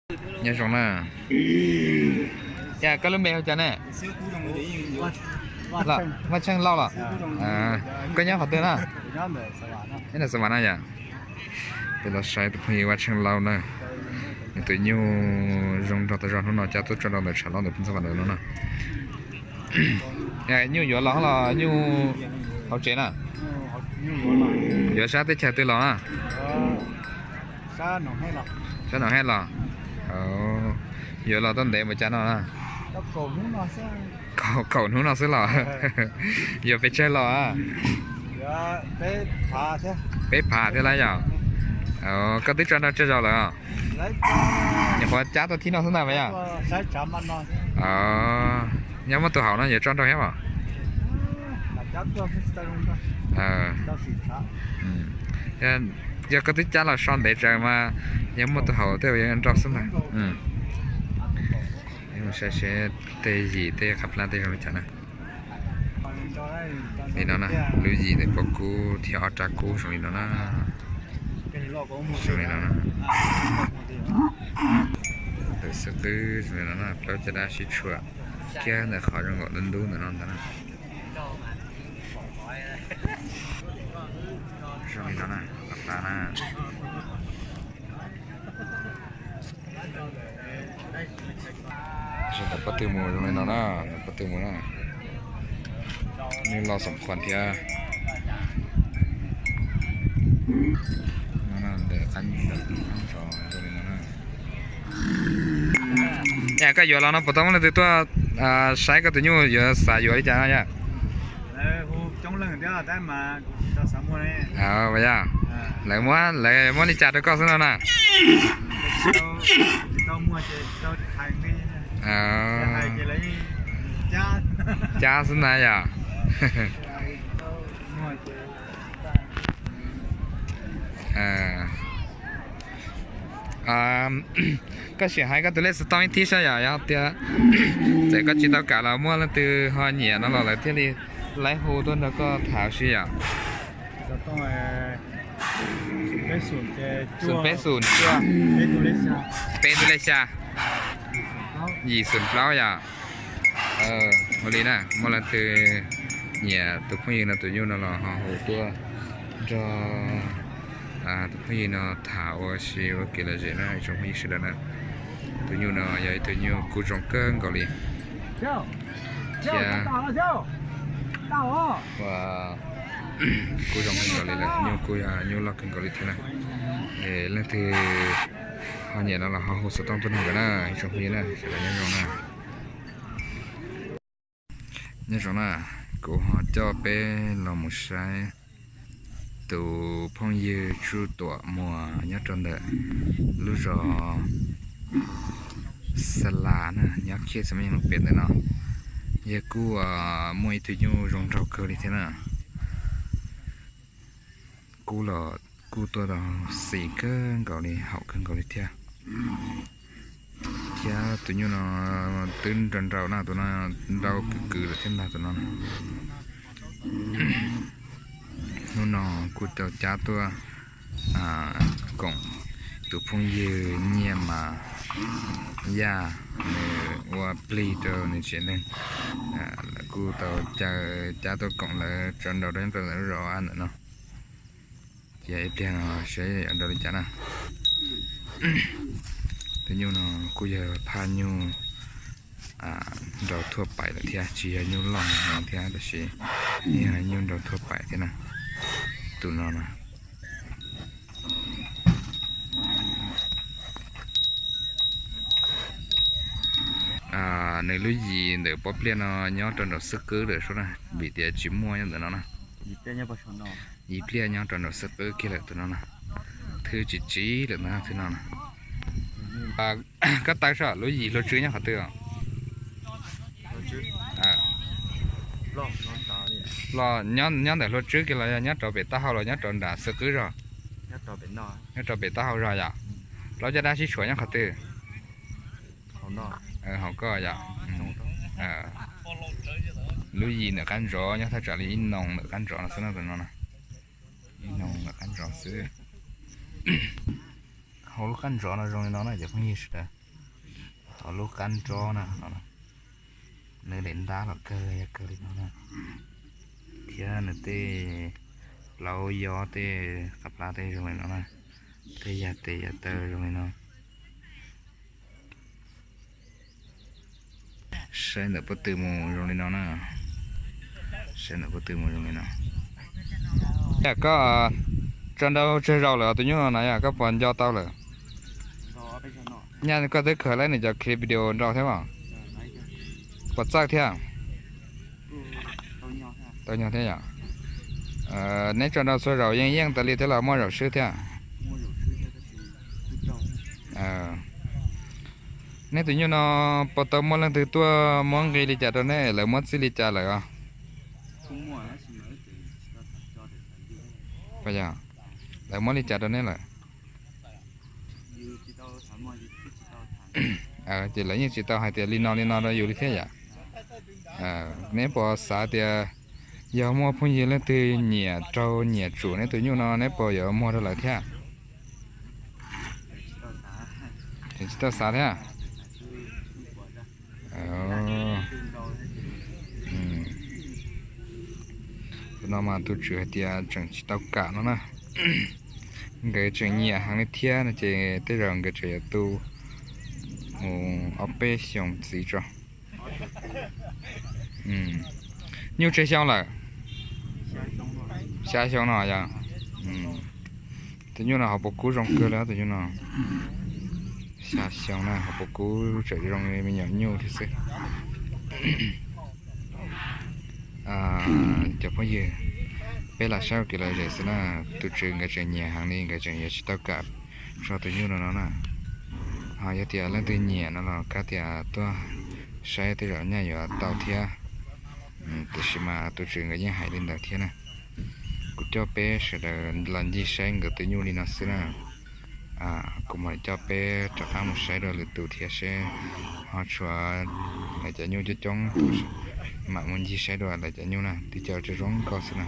Nyob zoo na. Yog koj lub npe hu cas ne? Vaj Tsheej Lauj los? Koj nyob qhov twg na? Nyob ntawm Xas Vas na yom. Peb los saib tus phooj ywg Vaj Tsheej Lauj na. Nws tus nyuj zoo nraug tas zog, hnub no cab tuaj tso rau ntawm tshav lob ntawm Phooj Xas Vas ntawm no na. Nyuj yuav los los nyuj hauv tsev na? Yuav sab teb chaws twg los na? Sab Noom Hej los. Yuav los tau ntev npaum cas no na? Kaum hnub no xwb los. Yuav pes tsawg los? Peb phav thiab lawm yom. Koj twb tso nrau tsawg zaus lawm? Nyuam qhuav cab tuaj thib no xwb ntag mas yom. Nyob muaj tus haus no yuav tso nrau thiab mas. Yog koj twb cab los so ntev tsawv mas, yog muaj tus haus tej yuav nrau xwb ntag. Saib seb tej yim tej qab plab tej zoo li cas na. Li no na, lub yim ntawm pob kub thiab ob rab kub zoo li no na. Zoo li no na. Ntawm xwb qwb zoo li no na, plaub caj dab sib tshuam kiag ntawm qhov zoo nkaus ntub ntub ntawm no ntag na. Zoo li no na, qab plab na. Ntawm pob tw mus zoo li no na, ntawm pob tw mus na. Nws los xoom qhuas thiab. Ntawm qab ntawm zoo li no na. Yog koj yuav los no puas tau muaj leej twg tuaj saib koj tus nyuj yuav xav yuav li cas no yom? Yog, lawv muab, lawv muab li cas rau koj xwb no na? Cab xwb ntag yom. Koj sim hais koj tus lej xov tooj ib thib saib yom, yog tias txawm koj tsis tau kam los muaj leej twg ho nyiam no los lawv thiaj li laib hu tuaj nrog koj tham ua si yom. Xoom peb xoom cuaj, peb tus lej xya, yim xoom plaub yom. Ua li na, muaj leej twg nyiam tus phooj ywg no tus nyuj no los ho hu tuaj nrog tus phooj ywg no tham ua si ua kev lom zem na ib tsoom phooj ywg sawv daws na. Tus nyuj no yog ib tug nyuj kub zoo kawg nkaus li thiab. Kub zoo kawg nkaus li lawm, nyuj kub yog nyuj loj kawg nkaus li thiab na. Es leej twg ho nyiam no los ho hu xov tooj tuaj nrog nkawd na ib tsoom phooj ywg na, sawv daws nyob zoo na. Nyob zoo na, kuv ho coj peb los mus saib tus phooj ywg Tsuj Tuam Muas nyob rau ntawm lub zos Xa Las na, nyob khej Xas Mas Yeej Loos Pem ntawm no. Yawg kuj muaj ib tug nyuj zoo nraug kawg li thiab na. Kub los kuj tuaj tau xis kawg nkaus li, haum kawg nkaus li thiab. Thiab tus nyuj no twb nrau nrau na, tus no nrau kwv kwv lawm thiab ntag tus no. Hnub no kuj tau cab tuaj koom tus phooj ywg Nyiaj Mas Yaj, nws ua plig rau nws tsev neeg. Lawv kuj tau caw cab tuaj koom lawv tso nrau rau nyob rau ntawm lub zos ntawm no. Ces ib pliag no seb yuav nrau li cas na. Tus nyuj no kuj yog phaj nyuj nrau thuaj pais lawm thiab, tsis yog nyuj loj no thiab tab sis yog nyuj nrau thuaj pais thiab na. Tus no na, nws lub yim ntawm pob pliaj no nyob rau nraum xwb qwb lawm sub na, vim tias tsis muaj nyob ntawm no na. Yim pliaj nyob rau nraum xwb qwb kiag lawm tus no na. Thwb tsis tsiv lawm ntag thwb no na. Koj taw saib lub yim hlua tswb nyob qhov twg? Los nyob ntawm hlua tswb kiag los yog nyob rau pem taub hau los nyob rau nram xwb qwb zog? Nyob rau pem taub hau zog yom. Plaub caj dab sib tshuam nyob qhov twg? Hauv koj yom. Lub yim ntawm qab ntsov nyob thaj tsam li ib noo ntawm qab ntsov no xwb no tus no. Ib noo ntawm qab ntsov xwb. Hauv lub qab nrov no zoo li no na cov phooj ywg sawv daws. Hauv lub qab nrov na, nws daim ntab los kawg yog kawg li no na, thiab nws tej plaub yob tej qab plab tej zoo li no na, tej yam tes yam taw zoo li no. Saib ntawm pob tw mus zoo li no na. Saib ntawm pob tw mus zoo li no. Yog koj tso nrau tsawg zaus lawm tus nyuj no na, yog koj puas nco tau lawm? Nyaj koj twb khaws laib nws cov clip video nrau thiab os. Puas txawj thiab? Tau nyog thiab yom. Neb tso nrau txhua zaus yeej yeej tas li thiab los muaj zaum swb thiab? Neb tus nyuj no puas tau muaj leej twg tuaj muab nqi li cas rau neb, lawv muab txij li cas lawm os? Lawv muab li cas rau neb lawm? Ces lawv yeej tsis tau hais tias li no li no rau yus li thiab yom. Neb puas xav tias yog muaj phooj ywg leej twg nyiam raug nyiam tsum neb tus nyuj no neb puas yuav muag rau lawv thiab? Tsis tau xav thiab. Tus no mas tus tswv hais tias tseem tsis tau kam no na. Nkawd tseem nyiam heev li thiab no ces tej zaum nkawd tseem yuav tu mus ob peb xyoos ntxiv tso. Nyuj tsawg xyoo lawm? Xya xyoo no yog. Tus nyuj no hauv paus kub zoo kawg li tus nyuj no. Xya xyoo na, hauv paus kub tseem zoo li me nyuam nyuj thiab xwb. Cov phooj ywg, peb lam saib ua kev lom zem xwb na. Tus tswv nkawd tseem nyiam heev li, nkawd tseem yuav tsis tau kam tso tus nyuj no no na. Ho yog tias leej twg nyiam no los kav tias tuaj saib tej zaum nyaj yuav tau thiab. Tiam sis mas tus tswv nkawd yeej hais li ntawd thiab na. Kuv coj peb sawv daws los ncig saib nkawd tus nyuj li no xwb na. Kuv mam coj peb rov qab mus saib dua lwm tus thiab seb ho tshuav lawv cov nyuj coob coob, mam mus ncig saib dua lawv cov nyuj na, twb cov zoo zoo nkauj xwb na.